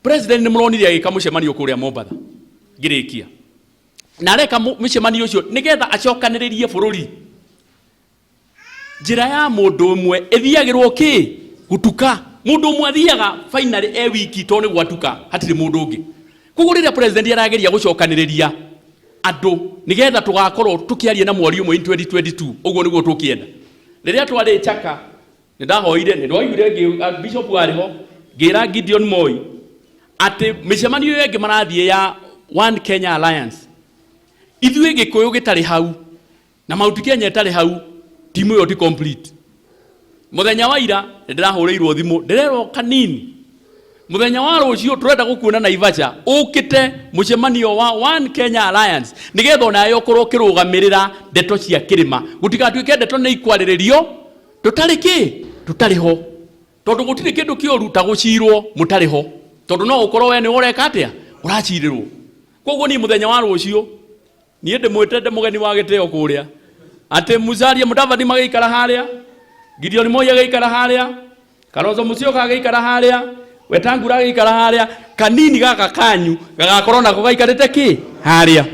President nĩ mũronire agĩka mũcemanio kũrĩa Mombatha ngĩrĩkia, na areka mũcemanio ũcio nĩgetha acokanĩrĩrie bũrũri. Njĩra ya mũndũ ũmwe ĩthiagĩrwo kĩ gũtuka. Mũndũ ũmwe athiaga finally e wiki tondũ nĩ gwatuka, hatirĩ mũndũ ũngĩ. Koguo rĩrĩa president arageria gũcokanĩrĩria andũ nĩgetha tũgakorwo tũkĩaria na mwario ũmwe in 2022, ũguo nĩguo tũkĩenda. Rĩrĩa twarĩ Chaka nĩ ndahoire, nĩ ndwaiguire bishop arĩ ho ngĩra Gideon Moi atĩ mĩcemanio ĩyo ĩngĩ marathiĩ ya One Kenya Alliance, ithuĩ Gĩkũyũ gĩtarĩ hau na Mount Kenya ĩtarĩ hau, timu ĩyo ti complete. Mũthenya wa ira nĩ ndĩrahũrĩirwo thimũ, ndĩrerwo kanini mũthenya wa rũciũ tũrenda gũkuona Naivasha ũkĩte mũcemanio wa One Kenya Alliance, nĩgetha onawe ũkorwo ũkĩrũgamĩrĩra ndeto cia kĩrĩma, gũtigatuĩke ndeto nĩ ikwarĩrĩrio tũtarĩ kĩ tũtarĩ ho, tondũ gũtirĩ kĩndũ kĩũru ta gũcirwo mũtarĩ ho, tondũ no ũkorwo we nĩwe ũreka atĩa, ũracirĩrwo. Koguo niĩ mũthenya wa rũciũ niĩ ndĩmwĩte ndĩ mũgeni wa gĩtĩo kũrĩa, atĩ Musalia Mudavadi magĩikara harĩa, Gideon Moi agĩikara harĩa, Kalonzo Musyoka agĩikara harĩa, Wetangula agĩikara harĩa, kanini gaka kanyu gagakorwo nako gaikarĩte kĩ harĩa.